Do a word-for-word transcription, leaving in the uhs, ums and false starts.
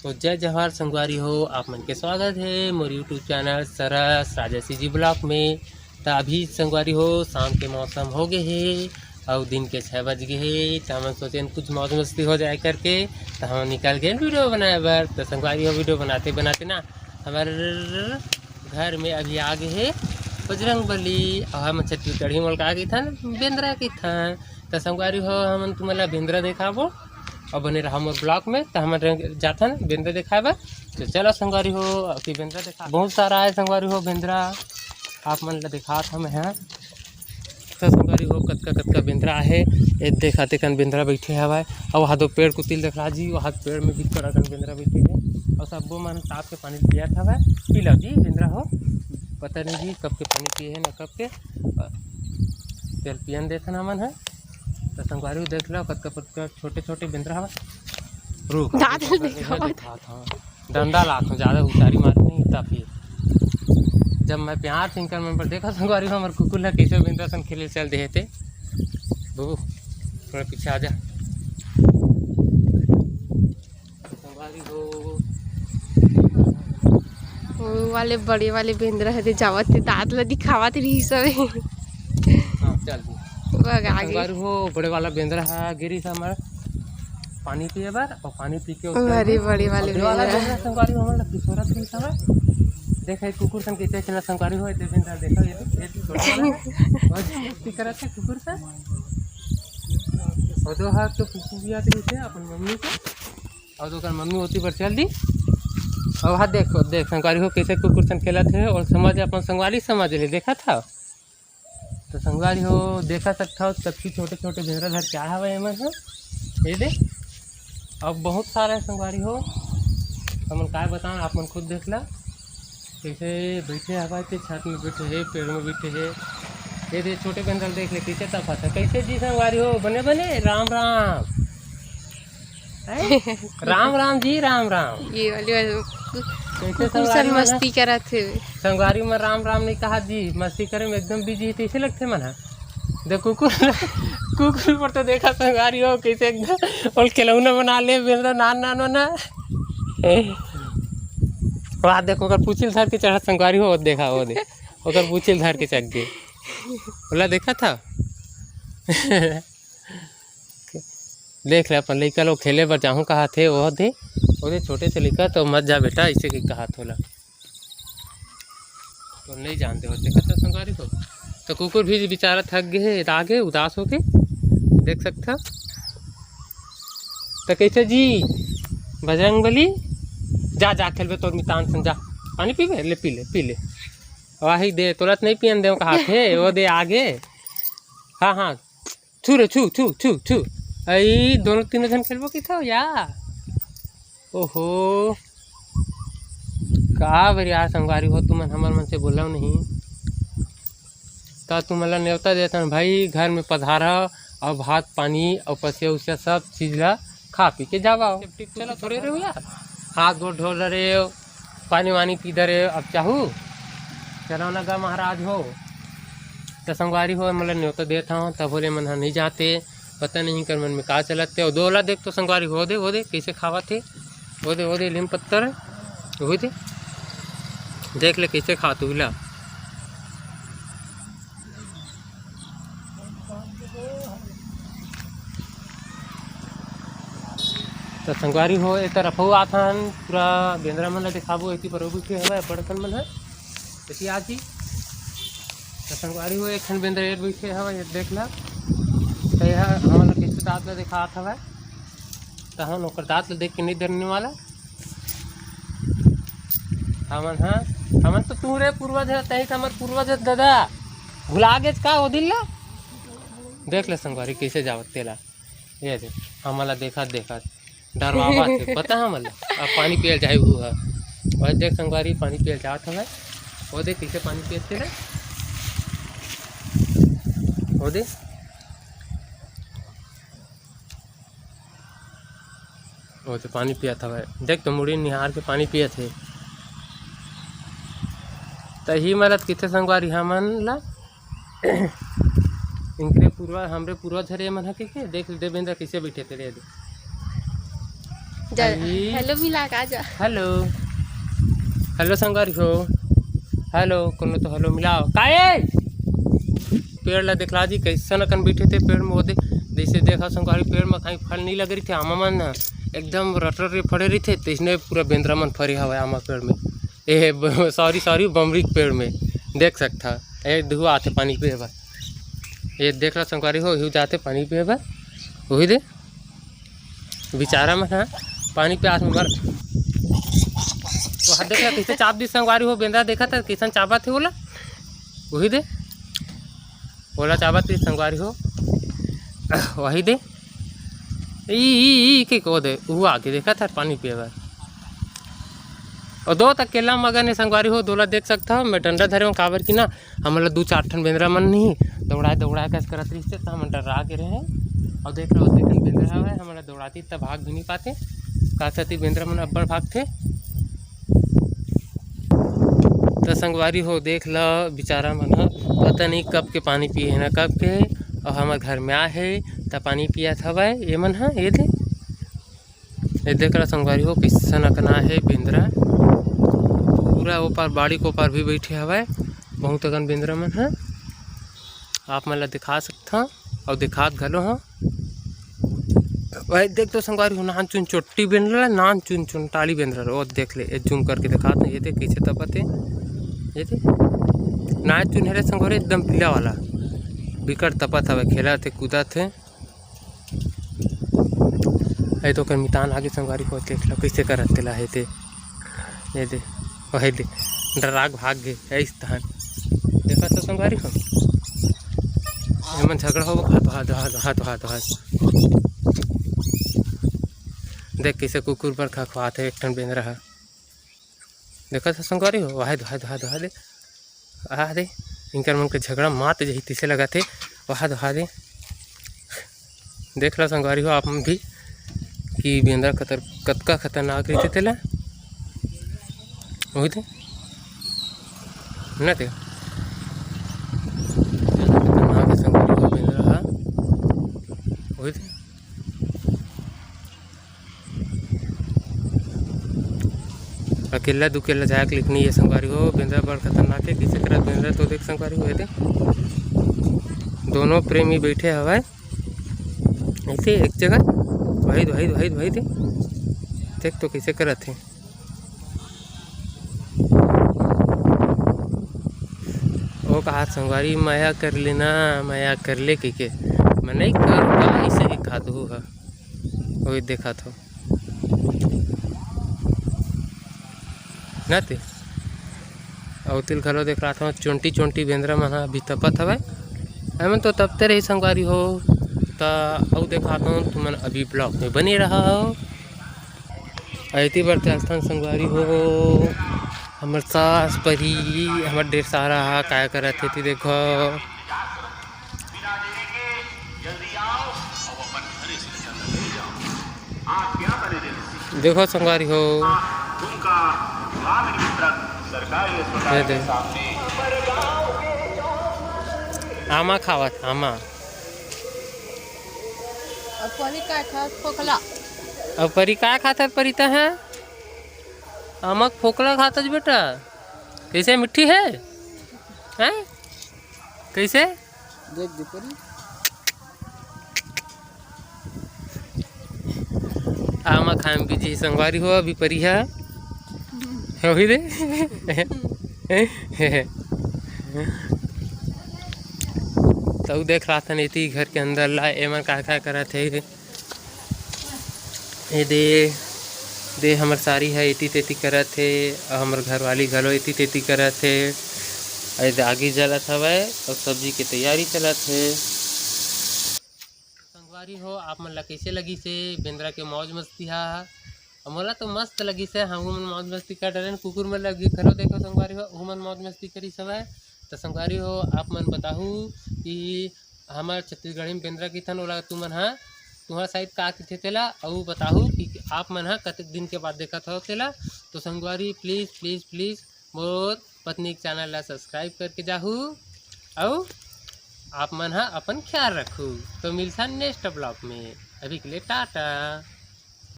तो जय जोहार संगवारी हो, आप मन के स्वागत हे मोर YouTube चैनल सरस राजसी जी ब्लॉग में। त अभी संगवारी हो, शाम के मौसम हो गए हे अउ दिन के छः बज गए हे। त हमन सोचेन कुछ मौज मस्ती हो जाए करके, त हम निकल गए वीडियो बनाए बर। त संगवारी हो, वीडियो बनाते बनाते ना हमारे घर में अभी आ गए हे बजरंग बली, अउ हम छत्तीसगढ़ी मोल का कहिथन, बेंदरा कहिथन। त संगवारी हो, हमन तुमन ला बेंदरा देखाबो अउ बने रहा मोर ब्लॉग में। त हमन रंग-, जाथन बेंदरा देखाए बर। तो चलो संगवारी हो, अभी बेंदरा देखा, बहुत सारा है संगवारी हो बेंदरा, आप मन ला देखात हमें हैं। तो संगवारी हो, कतका कतका बेंदरा आहे, ए देखा तेकन बेंदरा बैठे हवय। अउ वहाँ दो पेड़ कुतिल देखला जी, वहाँ पेड़ में भी कड़ा कन बेंदरा बैठे हे। अउ सब्बो मन ताप के पानी पियत हवय, पी लो जी बेंदरा हो, पता नहीं जी कब के पानी पिए हे ना कब के। चल पियन देथन हमन ह। त संगवारी हो देख लो, कतका कतका छोटे छोटे बेंदरा हवय। रुक, दांत रुक, रुक, दिखावत। दिखावत हवं। डंडा लात हूँ, ज्यादा उतारी मार नहीं होता फिर। जब मैं प्यार से इनकर मन पर देखा संगवारी हो, हमर कुकुर ला कैसे बेंदरा सन खेले चल दे हे ते। बाबू, थोड़ा पीछे आ जा। संगवारी हो। वो वाले बड़े वाले बेंदरा हे, जावत हे, दांत ला दिखावत रही सब। हाँ, चल दी। वो आगे। संगवारी हो, बड़े वाला बेंदरा हे, गिरी से हमारा पानी पिए बर, अउ पानी पी के उसके अरे, बड़े वाले अब ये वाला बेंदरा। बेंदरा संगवारी हो, हमन ला किशोरा सिंह समय। देख, ये कुकुर सन कैसे खेला संगवारी हो, ये बेंदरा देखो, ये, ये छोटा वाला। और मस्ती करत हे कुकुर सन। और दो हाथ तो कुकुर भी आते रहते हैं अपन मम्मी को। और तो ओकर मम्मी होती पर चल दी। और हाथ देखो, देख संगवारी हो कैसे कुकुर सन खेलत हे, और समझ अपन संगवारी समझ ले, देखा था। तो संगवारी हो, देखा सकता हो, कतकी छोटे छोटे बेंदरा धर के आए हवे एमन ह। ये दे, अब बहुत सारा है संगवारी हो, हमन काय बताएं, आप मन खुद देख ला। कैसे बैठे हवा के छत में बैठे हे, पेड़ में बैठे हे। ये दे छोटे बेंदरा देख ले, कैसे तफत है, कैसे जी संगवारी हो, बने बने, राम राम। हैं? राम राम जी, राम राम। ये वाली, वाली कैसे कुकुर संगवारी सन मन ह? मस्ती करत हे। संगवारी में राम राम नहीं कहा जी, मस्ती करे में एकदम बिजी हे, कैसे लगथे मन ह? दे कुकुर, कुकुर पर तो देखा संगवारी हो, कैसे एकदम और खिलौना बना ले, बेंदरा नान नान बना। वाह, देखो, ओकर पूछिल धर के चढ़त संगवारी हो, देखा, वो दे, ओकर पूछिल धर के चढ़ गे। ओला देखा था? देख ले, अपन लइका लोग खेले बर जाहूँ कहा थे, वो दे, वो दे, छोटे से लइका तो मत जा बेटा, ऐसे के कहा थोला। तो नहीं जानते हो, देखा था संगवारी हो। तो कुकुर भी बेचारा थक गए हे, आ गे उदास होके, देख सकता। तो कैसे जी बजरंग बली, जा, जा खेलबे तोर मितान सन, जा, पानी पीबे, ले पी ले, पी ले। वही दे, तोला तो नहीं पियन दे कहा थे, वो दे आ गे। हाँ, हाँ, छू रे, छू, छू, छू, छू। अई, दोनों तीनों झन खेलबो की था या? ओहो, का बर यार संगवारी हो, तुमन हमर मन से बोलव नहीं। त तुमन ला नेवता देथन भाई, घर में पधारा अउ भात पानी अउ पसिया उसिया सब चीज ला खा पी के जावा। चलो थोड़े रहो यार, हाथ गोड़ धो डरे, पानी वानी पी डरे, अब चाहू चलो ना गा महाराज हो। त संगवारी हो, मतलब नेवता देत हव, तब बोले मन ह नहीं जाते, पता नहीं कर मन में का चलत हे। अउ दो ओला देख तो संगवारी हो दे, वो दे कैसे खावत हे, वो दे, वो दे लीम पत्तर, वो दे, देख ले कैसे खात उला। त संगवारी हो, ए तरफ हो आथन, पूरा बेंदरा मन ला देखाबो। एती पर बैठे हवय बड़कन मन ह, एती आजी। त संगवारी हो, एक ठन बेंदरा एत बैठे हवय, ये देख ला। त ये ह हमन ला कैसे दांत ला देखात हवय, त हमन ओकर दांत ला देख के नहीं डरने वाला। हमन ह, हमन तो तू रे पूर्वज है, तही त हमर पूर्वज है दादा, भुला गेच का ओ दिन ला? देख ले संगवारी कैसे जावत तेला। ये दे, हमला देखत देखत डरवावत हे, पता हे हमला। अब पानी पियल जाए वो ह। और देख संगवारी, पानी पियल जात हवय। वो देख कैसे पानी पियत हे रे। वो दे, वो तो पानी पियत हवय। देख तो मुड़ी निहार के पानी पियत हे। तही मलत किथे संगवारी हमन ला इनकरे पूर्वा, हमरे पूर्वज हरे मन ह कहिके, देख देवेंद्र कइसे बइठे तेरे दे। चल, अरे। Hello मिला के आ जा। Hello, hello संगवारी हो, hello, कोनो तो hello मिलाओ। काए? पेड़ ला देखला जी, कैसन अकन बैठे थे पेड़ में, ओदे जैसे देखा संगवारी, पेड़ में कहीं फल नहीं लगे रहिथे, आमा मन ना एकदम रटर रे फड़े रहिथे, तैसने पूरा बेंदरा मन फरे हवय आमा पेड़ में। ए, ब-, sorry, sorry, बमरी के पेड़ में देख सकथा। ए, दुहू आथे पानी पिए बर। ये देख ला संगवारी हो, यहू जाथे पानी पिए बर, वही दे। बिचारा मन ह पानी प्यास में मर, वहाँ देख ला कैसे चाप दी संगवारी हो, बेंदरा देखा था कैसन चापत हे ओला, वही दे, ओला चापत दी संगवारी हो, वही दे, ई, ई, ई, के को दे, वो आगे देखा था पानी पिए बर। और दो तक केला मगन हे संगवारी हो, दोला देख सकता हो, मैं डंडा धरे हूँ, काबर की ना, हमन ला दू चार ठन बेंदरा मन नहीं दौड़ाए दौड़ाए कस करत रहिस, त हमन डर्रा गे रहे। अउ देख लो, ओतेकन बेंदरा हवय, हमन ला दौड़ाती त भाग भी नहीं पाते। का सेती बेंदरा मन अब्बड़ भागथे। त संगवारी हो, देख ल, बिचारा मन ह पता नहीं कब के पानी पिए हे ना कब के, अउ हमर घर में आए हे त पानी पियत हवय। ये मन ह, ये दे, ये देख रहा संगवारी हो, कैसन अकना हे बेंदरा। पूरा ओपार, बाड़ी के ओपार भी बैठे हवय बहुत अकन बेंदरा मन ह। आप मन ला दिखा सकथव अउ दिखात घलो हव। भाई देख तो संगवारी हो, नान चुन चोट्टी बेंदरा, नान चुन चुन टाली बेंदरा, वो देख ले, ये zoom करके दिखात हव, ये देख कैसे तपत हे, ये देख नान चुन हरे संगवारी, एकदम पीला वाला, बिकट तपत हवय, खेलत हे, कूदत हे। ए तो ओकर मितान आगे संगवारी हो, देख लो कैसे करत तेला हे ते। ये दे, वही दे, डराक भाग गे, ऐस तहन। देखा तो संगवारी हो, एमन झगड़ा होबो, हाथ, हाथ, हाथ। देख कैसे कुकुर बर खखवात हे एक ठन बेंदरा ह। देखत ह संगवारी हो, वाहे दे, वाहे दे, वाहे दे, वाहे दे। आ दे, इनकर मन के झगड़ा मात जही तिसे लगत हे, वाहे दे, वाहे दे। देख ला संगवारी हो आप मन भी कि बेंदरा कतर-, कतका खतरनाक रहिथे तेला। वही दे। ना ते। खतरनाक हे संगवारी हो बेंदरा हा। वही दे। अकेला दुकेला जाए के लिखनी ये संगवारी हो, बेंदरा बड़ खतरनाक हे। किसे करत बेंदरा तो देख संगवारी हो, ये दे दोनों प्रेमी बैठे हवय ऐसे एक जगह, वही दे, वही दे, वही दे, वही दे। देख तो कैसे करत हे। ओ कहा संगवारी, मया कर लेना, मया कर ले कहिके। मैं नहीं करूँगा, ऐसे ही खातू ह। वही देखा थो। ना ते। अउ तिल घलो देख रहा था, चोंटी चोंटी बेंदरा मन ह अभी तपत हवय। एमन तो तपते रही संगवारी हो, त अउ देखा दो तुमन अभी vlog में बने रहा हो। अइती बर चलथन संगवारी हो, हमर सास परी, हमर डेढ़ सारा हा, काय करत हे ती देखो। देखो संगवारी हो, ये दे। आमा खावत, आमा। अब परी काय खात? फोकला। अब परी काय खात है, परी त है? आमा के फोकला खात है बेटा। कैसे, मिट्ठी है? हैं? कैसे? देख दे परी। आमा खाए में busy संगवारी हो अभी परी हा। अभी दे। तउ देख रहा था नीति घर के अंदर ला, एमन का का करत हे। ए दे, दे हमर सारी ह एती तेती करत हे, अउ हमर घरवाली घलो एती तेती करत हे। ए दे आगी जलत हवय अउ सब्जी के तैयारी चलत हे। संगवारी हो, आप मन ला कइसे लगिस हे बेंदरा के मौज मस्ती हा? अउ मोला तो मस्त लगिस हे, हमू मन मौज मस्ती कर डरेन। कुकुर मन लगी घलो देखो संगवारी हो, ओहू मन मौज मस्ती करिस हवय। त संगवारी हो, आप मन बताहू कि हमर छत्तीसगढ़ी में बेंदरा किथन, ओला तुमन ह, तुंहर side का किथे तेला, अउ बताहू कि आप मन ह कतेक दिन के बाद देखत हव तेला। तो संगवारी, please, please, please, मोर पत्नी के channel ला subscribe करके जाहू, अउ आप मन ह अपन ख्याल रखू। तो मिलथन next vlog में, अभी के लिए टाटा।